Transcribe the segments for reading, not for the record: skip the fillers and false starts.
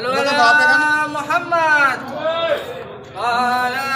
Sallu ala Muhammad. Ala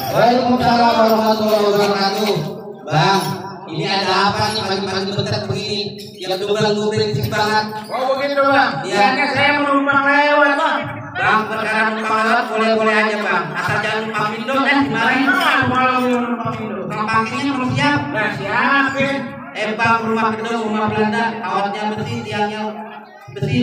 Waalaikumsalam warahmatullahi wabarakatuh. Bang, ini ada apa nih pagi-pagi bentar begini? Yang dublang-dubling sih banget. Oh begitu bang? Iya. Kan saya menumpang lewat bang. Bang, perkara numpang lewat boleh-boleh aja bang. Asal jangan numpang Indo kan dimarahin. Malah numpang Indo. Numpangnya belum siap. Nah siapin. Bang, rumah gedung, rumah Belanda, kawatnya besi, tiangnya besi.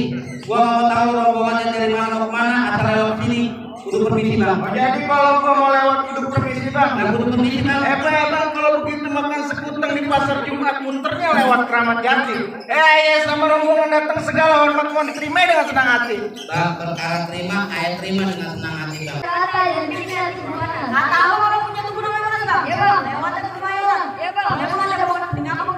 Gua mau tahu rombongannya dari mana ke mana, asal lewat sini. Kudu permisi bang. Oh, jadi kalau gua mau lewat kudu permisi bang. Nah, kudu permisi bang. Bang, kalau begitu makan sekuteng di pasar Jumat munternya lewat Keramat Jati. Ya sama rombongan datang segala hormat mohon diterima dengan senang hati. Bang, perkara terima, ayah terima dengan senang hati bang. Kata yang bikinnya itu gimana? Nggak tahu kalau punya tuh gunung mana bang? Ya bang, lewat ke Kemayoran. Ya bang, lewat ada bangunan tinggal apa?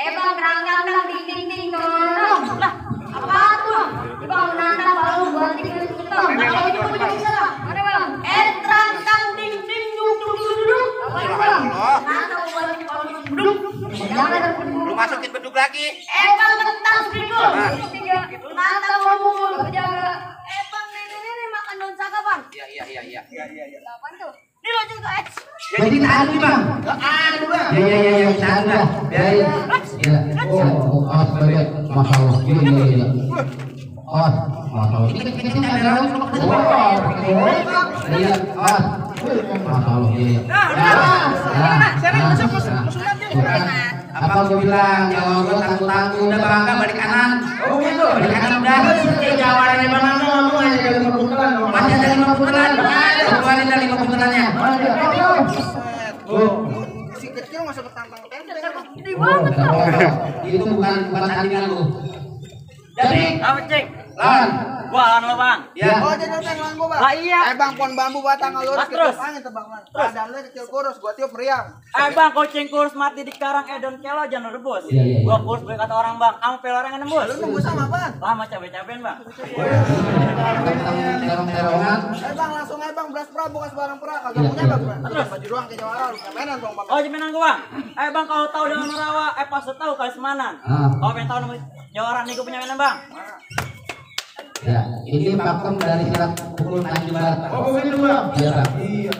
Bang, kerangkang ding ding ding dong. Lah, apa tuh? Bang, nanda baru buat tinggal itu. Kalau itu punya bisa lah. Mana bang? Kerangkang ding ding duk duk duk duk. Apa itu bang? Nanda buat tinggal duduk. Jangan ada Lu masukin beduk lagi. Bang, tentang sedikit. Nanda mau mukul jaga. Bang, nenek makan daun saga bang. Iya. Apaan tuh? Ini lo juga Jadi tahan nih bang. Anu bang. Iya, tahan dah. Biarin. Oh, sebagai masalah. Iya. Oh, masalah. Kita kamera lu. Iya, masalah. Iya. Apa gue bilang, jangan gue tangguh-tangguh, udah bangga balik kanan. Oh gitu. Balik kanan udah. Jawabannya bang Nando ngomong aja dari 5 putaran. Masih ada 5 putaran. Keluarin dah 5 putarannya. Si kecil masuk ke tantang tenda. gede banget loh. Itu bukan tandingan lu. Jadi, apa cek? Lan. Gua lo bang. Ya. Oh jadi teng lang gua bang. Lah iya. Bang pohon bambu batang lurus Terus. angin tebang lan. Badan lu kecil kurus gua tiup meriang. Bang, kucing kurus mati di karang Edon Kelo jangan rebus. Iya. Gua kurus baik kata orang bang. Kamu pel orang yang nembus. Lu nunggu sama apaan? Lama cabe-cabean bang. Terong-terongan. Bang langsung aja bang beras pra bukan sebarang pra kagak punya bang. Terus baju doang ke Jawara lu mainan bang bang. Oh jaminan gua bang. Bang kalau tahu dengan Rawa, pas tahu kali semanan. Kalau pengen tahu nama Jawara nih gua punya mainan bang. Ya, ini pakem dari silat pukul Tanjung Barat. Oh begitu bang. Iya, Pak. Iya.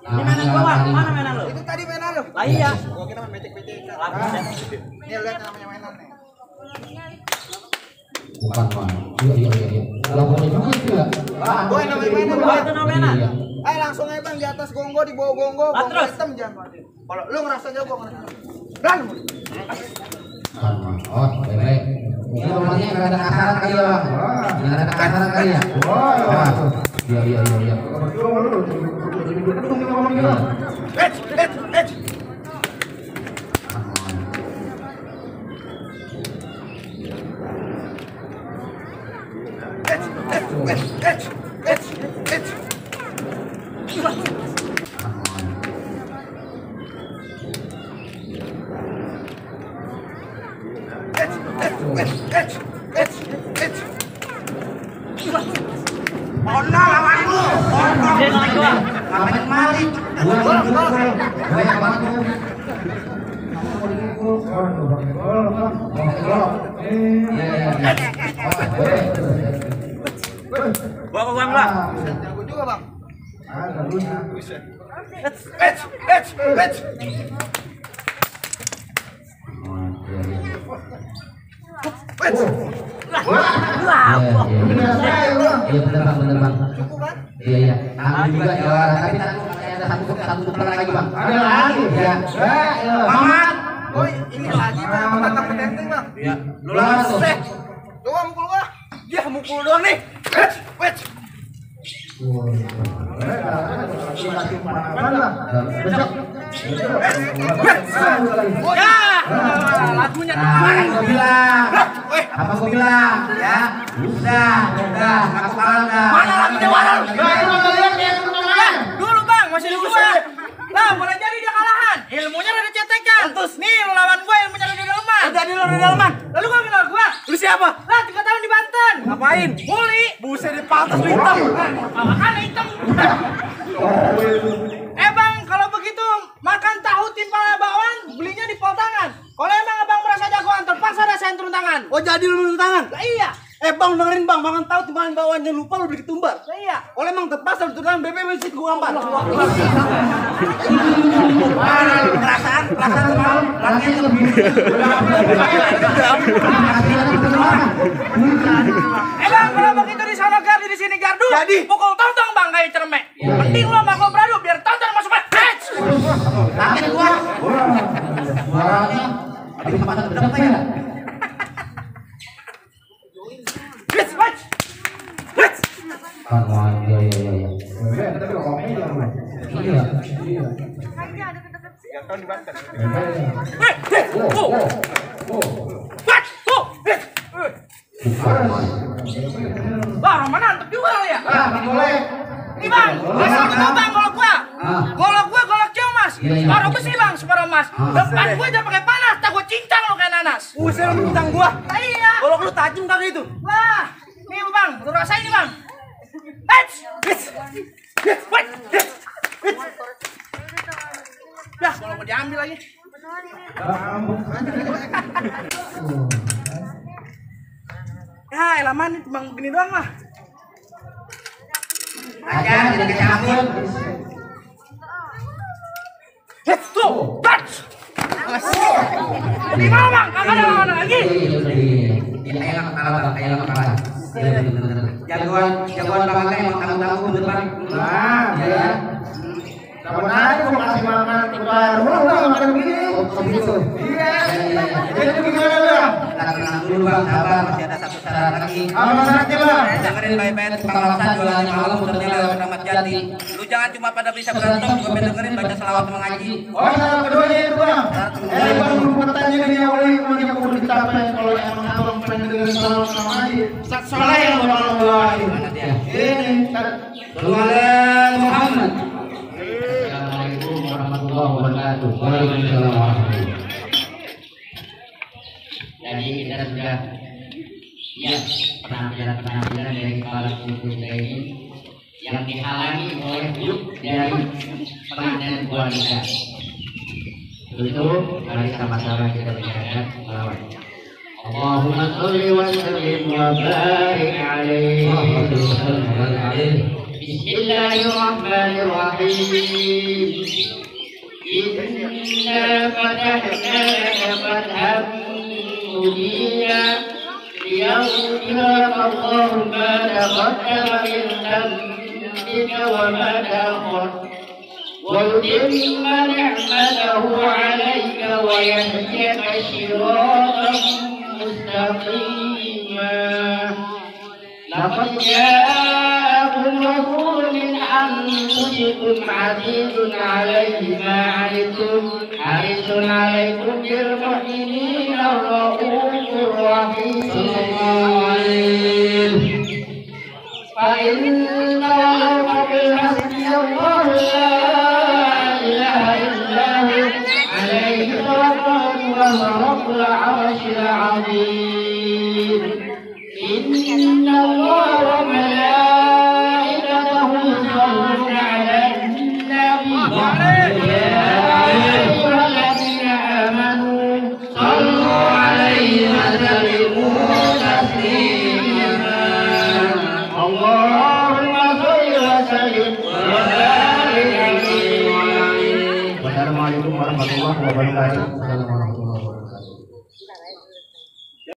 Ini mainan gua bang. Mana mainan lu? Itu tadi mainan lu. Lah iya. Gua kira main metik-metik. Lapis ya. Nih lihat namanya mainan nih. Bukan, Pak. Iya. Kalau boleh juga itu ya. Gua yang namanya mainan. Oh itu nama mainan. Iya. Langsung aja bang di atas gongo di bawah gongo. Lah, Gongo terus? hitam jangan. Kalau lu ngerasa jago ngerasa. Dan. Oh, baik. Ini orangnya nggak ada kasaran kali ya bang? Nggak ada kasaran kali ya? Iya. Bener bang. Iya. Aku juga juara, tapi ada satu lagi bang. Ada lagi. Ya. Mamat. Oh, ini lagi bang, tentang penting bang. Iya. Lu langsung. Doang mukul gua. Dia mukul doang nih. Wet. Lagunya apa gua bilang ya udah aku kalah dah. mana lagunya waral dulu bang masih dulu bang lah boleh jadi dia kalahan ilmunya rada cetekan terus nih lu lawan gua ilmunya rada daleman jadi lu rada daleman lalu gua kenal gua lu siapa lah 3 tahun di Banten ngapain muli buset di patas lu hitam makan hitam bang kalau begitu makan tahu timpala bakwan belinya di Potangan. Kalau emang abang merasa jagoan terpaksa rasain turun tangan. Oh jadi lu turun tangan? Lah iya. Bang dengerin bang, makan tahu timpalan bakwan jangan lupa lu beli ketumbar. Lah iya. Kalau emang terpaksa lu turun tangan BB mesti gua gambar. Perasaan semalam latihan lebih. Bang kalau begitu di sana gardu di sini gardu. Jadi pukul tong bang kayak cermek. Penting lu sama gua beradu biar tonton masuk match. Latihan gua. Suaranya habis pada berapa ya? Iya. Wah, mana antep juga ya? Boleh. Nih bang, asal lu tahu bang golok gua. Golok cewek mas. Separuh besi bang, separuh emas. Depan gua jangan pakai panas, tak gua cincang lu kayak nanas. Usir lu cincang gua. Iya. Golok lu tajam kagak itu? Lah, nih bang, lu rasain nih bang. Ya, kalau mau diambil lagi. Ya, elaman itu bang begini doang mah. Aja tidak kecampur. Tuh, touch. Di mana bang? Kagak ada mana lagi? Kayak kalah. Jagoan bangga emang tahu depan. Nah, ya. Kapan aja mau kasih makan baru makan begini. Oh, begitu. Iya. Itu gimana bang? Tenang dulu bang, sabar, masih ada satu syarat lagi. Apa syaratnya bang? Dengerin baik-baik tukang laksa jualannya malam muternya lewat Ramat Jati. Lu jangan cuma pada bisa berantem, gue dengerin baca selawat mengaji. Oh syarat keduanya itu bang. Bang pertanyaan ini awalnya kemudian aku dicapai kalau emang abang pengen dengerin selawat mengaji. Soleh yang bakal ngeluarin. Mana dia? Ini syarat. Sallallahu Muhammad. Assalamualaikum warahmatullahi wabarakatuh. Waalaikumsalam warahmatullahi wabarakatuh. Jadi kita sudah penampilan dari kepala suku kita ini yang dihalangi oleh grup dari pengantin wanita. Itu mari sama-sama kita bacakan selawat. Allahumma sholli wa sallim wa barik alaihi. Bismillahirrahmanirrahim. Inna fatahna laka fathan mubina liyaghfira laka Allahu ma taqaddama min dhanbika wa ma ta'akhkhara wa yutimma ni'matahu 'alayka wa yahdiyaka siratan جاءكم رسول من أنفسكم عزيز عليه ما عنتم حريص عليكم بالمؤمنين الرؤوف الرحيم فإن تولوا فقل حسبي الله لا إله إلا هو عليه توكلت وهو رب العرش العظيم إن الله وملائكته يصلون على النبي يا أيها الذين آمنوا صلوا عليه وسلموا تسليما اللهم صل وسلم وبارك عليه. Wassalamualaikum warahmatullahi wabarakatuh.